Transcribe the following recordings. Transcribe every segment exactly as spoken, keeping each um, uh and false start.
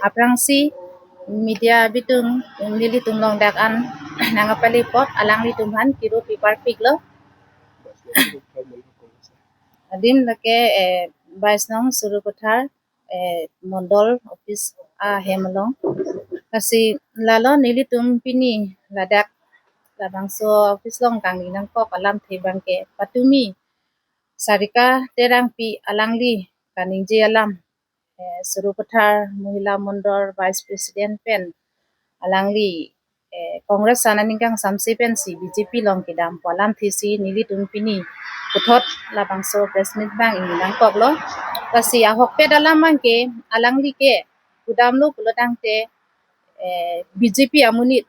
Aphrangsi media bitung nelitum along dak an nangkapali apot alanglitum aphan kiru pi parpiklo. Adim lake eh, bais nong Sarupathar eh, Mondol office ahem along. Lasi lalo nelitum pini ladak labangso office along kangni nangkok alamthe abangke patumi Sarika Terangpi alangli kaningje alam eh, Sarupathar Mohila Mondol Vice President pen alangli eh, Congress aphan aning kangsamse pensi B J P along kedam pu alamthe si nelitum pini puthot labangso press meet abang ingni nangkoklo. Lasi ahokpet alam abangke alangli ke kedamlo pulo tangte eh, B J P amonit,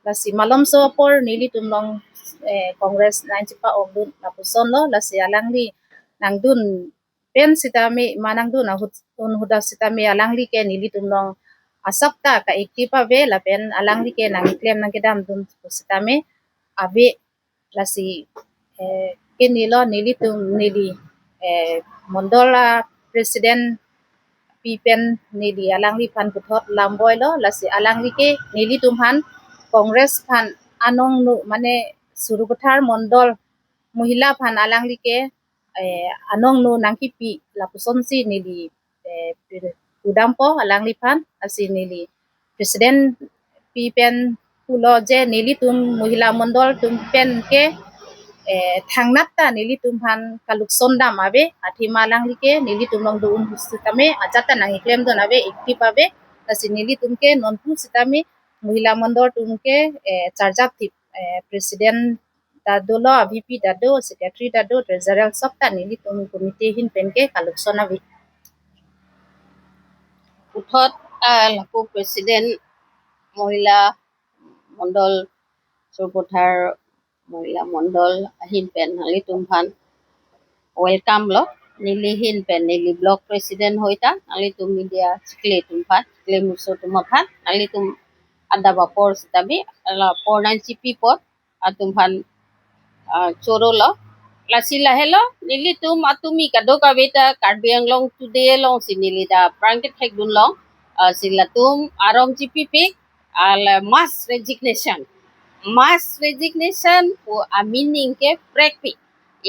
lasi malomso apor nelitum along eh, Congress nangchepa-okdun lapusonlo. Lasi alangli nangdun pen sitame, ma nangdun ahut un ahut sitame alangli ke nelitum along asapta ka-active ave lapen alangli ke nangklem nangkedamdun sitame ave. Lasi eh, kenilo nelitum neli eh, Mondol a President pi pen neli alangli aphan puthot lam boilo. Lasi alangli ke nelitum aphan Congress aphan anong nu mane Sarupathar Mondol Mohila aphan alangli ke eh, anong nu nangkipi lapusonsi neli eh, kedampo alangliphan. Lasi neli President pi pen pulo je nelitum Mohila Mondol atum pen ke eh, thangnat ta nelitum aphan kalukson dam ave, athema alangli ke nelitum along do-un ahut sitame ajat ta nangklemdun ave, active ave. Lasi nelitum ke nonpu sitame Mohila Mondol atum ke eh, charjap thip eh, President ta dolo, VP ta do, Secretary ta do, Treasurer sok ta nelitum committee ahin pen ke kalukson ave. Puthot ah, lapu President Mohila Mondol, Sarupathar Mohila Mondol ahin pen nanglitum aphan welcome lo. Neli ahin pen neli Block President hoi ta nanglitum media chikle atum aphan, chikle muso atum aphan nanglitum adap apor sitame la apor nangchipi apot atum aphan ah, chorolo. Lasi lahelo, nelitum atumi kadokave ta Karbi Anglong Today alongsi neli dak aphrang kethekdun long, ah, si latum aron chipipik, ah, la mass resignation. Mass resignation pu a-meaning ke prekpik.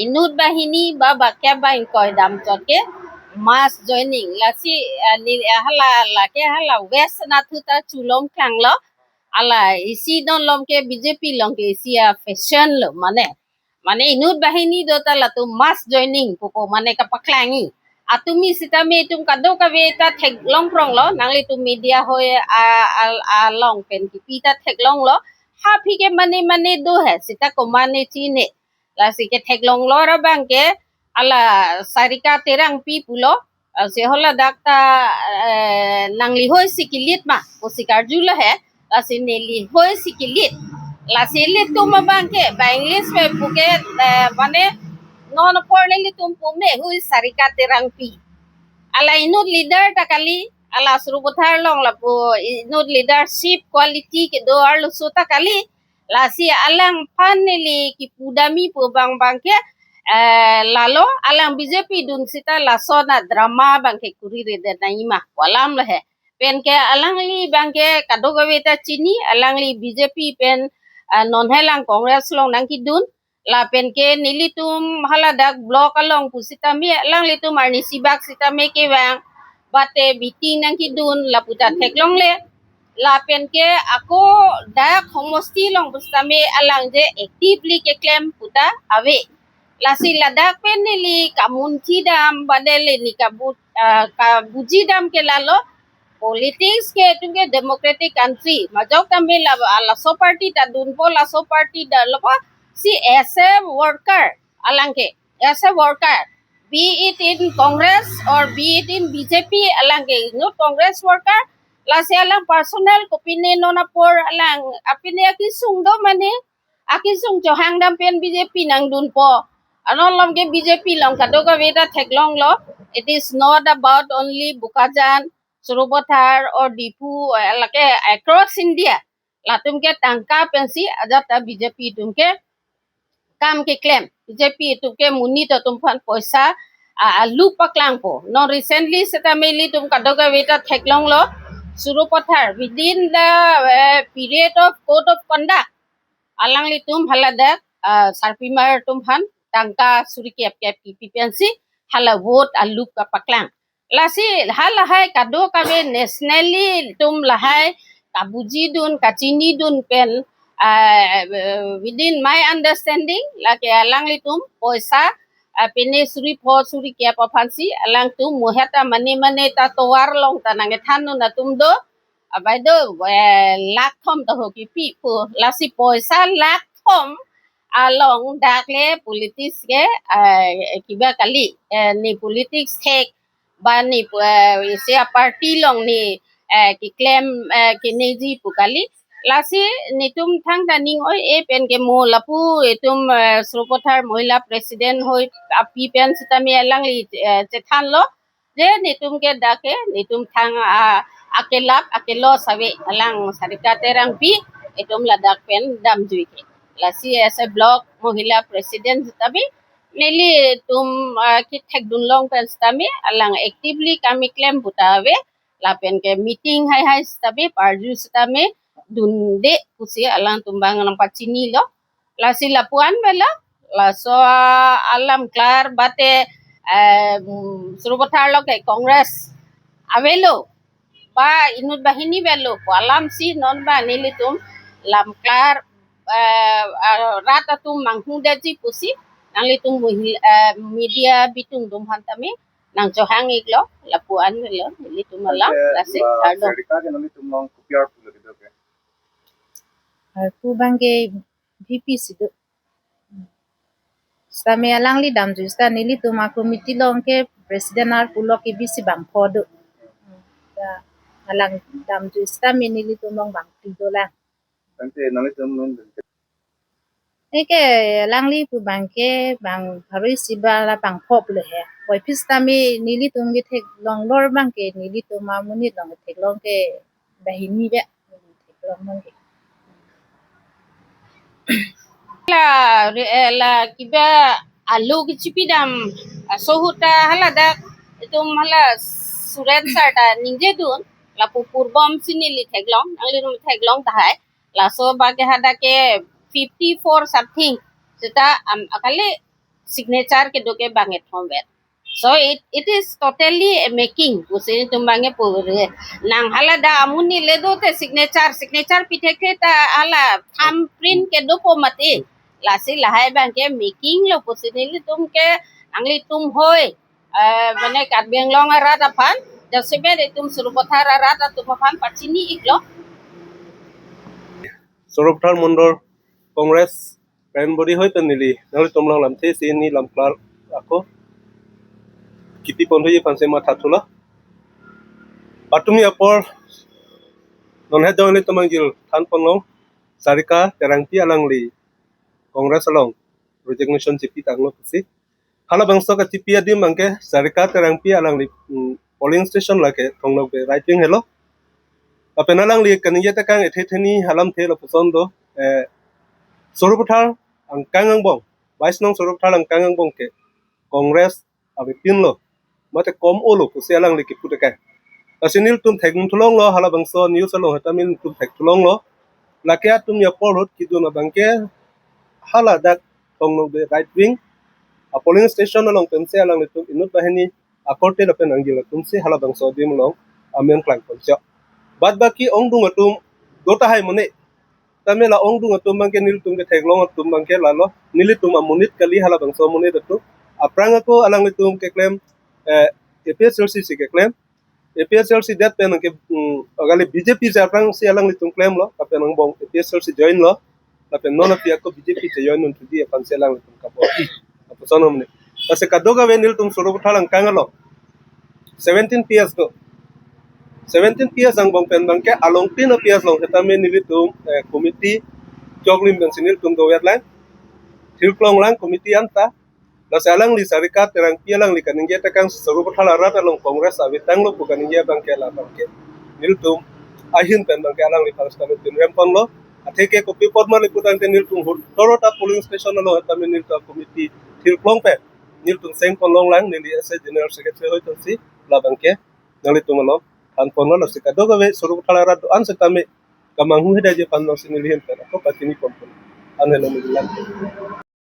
Inut banghini ba ba kep ba ingkoi damchot ke mass joining. Lasi ah, ni ah, hala lake hala West anatthu ta chulom klanglo. Hala isi non lom ke B J P along ke isi a-fashion lo mane. Mane inut banghini do ta latum mass joining pupo mane kapaklangji. Atumi sitame itum kadokave ta theklong pronglo, nanglitum media hoi a, a, along pen kipi ta theklonglo. Ha aphi ke mane mane do he, sita komane chine. Lasi ke theklonglo ra abangke hala Sarika Terangpi pulo, ah, si hala dak ta eh, nangli hoi si kilit ma pusi karjulo he, lasi neli hoi si kilit. Lasi ilitum abangke ba English pen puke eh, mane non apor nelitum pume hui Sarika Terangpi. Hala inut leader ta kali, hala Sarupathar along lapu inut leadership quality kedo arloso ta kali. Lasi alangphan neli kipudamji pu abang abangke eh, lalo alang B J P dun sita lason a-drama abangke kuriredet nangji ma pu alam lo he. Penke alangli abangke kadokave ta chini, alangli B J P pen ah, non helang Congress along nangkidun. Lapenke nelitum hala dak Block along pusitame alanglitum arnisi bak sitame kevang, bate meeting nangkidun lapu ta theklongle. Lapenke ako dak homosti along pusitame alang je actively keklem pu ta ave. Lasi ladak pen neli kamunthi dam, bade neli kabu, ah, kabuji dam ke lalo, politics ke itum ke democratic country. Majok tame la, laso party ta dunpo, laso party ta lopo, si as a worker alangke, as a worker, be it in Congress or be it in B J P alangke, inut Congress worker, lasi alang personal kopine non apor alang apine akesung do mane, akesung chohang dam pen B J P nangdunpo. Anon lom ke B J P along kadokave ta theklonglo. It is not about only Bokajan, Sarupathar or Diphu, eh, lake across India. Latum ke tangka pensi ajat ta B J P atum ke kam keklem. B J P atum ke monit atum aphan poisa a, alu paklangpo. Non recently setame ilitum kadokave ta theklonglo, Sarupathar, within the, eh, period of code of conduct, alanglitum haladak, ah, sarpimar atum aphan tangka suri kep kep kipi pensi hala vote alu kapaklang. Lasi halahai kadokave nationally atum lahai kabujidun, kachinidun pen, ah, within my understanding, lake alanglitum poisa, ah, pine suri pho suri kep aphansi alangtum muheta mane mane ta tovar along ta nangkethandun atum do, abai do, eh, lakh thom ta ho kipi pu. Lasi poisa lakh thom along dak le politics ke, eh, kiba kali, eh, ne politics thek, ba ne, eh, isi aparty along ne, eh, keklem, eh, keneji pu kali. Lasi netum thangta ning oi-e pen ke mo lapu itum, eh, Sarupathar Mohila President ahoi api pen setame alangli, eh, chethanlo. Je netum ke dak ke, netum thang, ah, akelap, akelos ave alang Sarika Terangpi, itum ladak pen damjui ke. Lasi as a block Mohila President setame, nelitum, ah, kethekdun long pen setame, alang actively kami klem puta ave, lapen ke meeting haihai setame, parju setame, dunde pusi alangtum abang nangpachinilo. Lasi lapu-an avelo, laso alam klar bate, eh, mm, Sarupathar along ke Congress avelo, ba inut banghini avelo pu alamsi non ba nelitum lam klar, eh, ah, rat atum manghudetji pusi nanglitum muhi-, eh, media bitung atum aphan tame nangchohang iklo, lapu-an avelo nelitum alam, lasi, ah, kardom. Sarika ke nanglitum along kopi arpu lagi do ke? Arpu abang ke V P si do. Setame alangli damjui seta nelitum a-committee along ke president arpu lo ke bisi bangpho do. Ya, alang damjui setame nelitum along bangphli dolang. Ante nanglitum non eke alangli pu abang ke bang pharo isi ba la bangpho pulo he. Puvoiphit setame nelitum ketheklong lor abang ke nelitum amonit along ketheklong ke banghini ave. Theklong abang ke. La, re-, eh, la kiba alu kechipidam aso ahut ta haladak itum hala Suren sir ta ningjedun, lapu purbom si neli theklong, nanglitum theklong tahai. Laso abang ke hadak ke fifty-four something. Seta am, akali signature kedo ke bang kethom vet. So it, it is totally a making. Pusi netum abang ke pure. Nang haladak amonit le dote signature, signature pithekthek ta hala thumbprint kedopo mati. Lasi lahai abang ke making lo pusi nelitum ke nanglitum ahoi, eh, mane Karbi Anglong arat aphan, jasemet itum Sarupathar arat atum aphan pachini iklo. Sarupathar Mondol Congress Primary ahoi pen neli nanglitum along lamthe isi hini lam klar ako kipi pon thuji aphansi mathathulo. Patumi apor non he jong nelitum angjir than ponlong, Sarika Terangpi alangli Congress along resignation chipi tanglo pusi. Halabangso kachipi adim abang ke Sarika Terangpi alangli, mm, polling station lake Thong Nokbe right wing helo. Lapen alangli kaningje tekang ethe theni alamthe lapuson do, eh, Sarupathar angkang angbong, vice nong Sarupathar angkang angbong ke Congress avepinlo, mate kom-olo pusi alangli kipu tekang. Lasi nelitum thekdun thulonglo, halabangso news along hetame nelitum thek thulonglo. Lake atum apor ahut kedun abang ke haladak Thong Nokbe right wing a-polling station along pensi alanglitum inut banghini akorte lapen angjir atumsi halabangso adim along amen klang ponchok. Bad baki ongdung atum do tahai mane. Tame la ongdung atum abang ke nelitum ketheklong atum abang ke lalo, nelitum amonit kali halabangso amonit atum. Aphrang ako alanglitum keklem, eh, A P H L C si keklem. A P H L C det pen ke, mm, akali B J P si aphrangsi alanglitum klemlo, lapen angbong A P H L C join lo, lapen non api ako B J P si join un thuji aphansi alanglitum kapo. Lapuson amonit. Lasi kadokave nelitum Sarupathar angkang along seventeen P S do. Seventeen P S angbong pen abang ke along tin P S along hetame nelitum, eh, committee choklim pensi nelitum doverlang. Thirklonglang committee anta. Lasi alangli Sarika Terangpi alangli kaningje tekang Sarupathar arat along Congress avetanglo pu kaningje abang ke la abang ke nelitum ahin pen abang ke alangliphan setame pinrem ponlo. Atheke kopi apot ma le putangte nelitum ahut torot a-polling station along hetame nelitum committee thirklong pen nelitum seng pon longlang, neli ase General Secretary hoi tangsi labang ke nanglitum along than ponlo. Lasi kadokave Sarupathar arat do-an setame kamanghu hidetji aphan nangsi neli ahin pen ako pachini ponpo. An helo neli lang.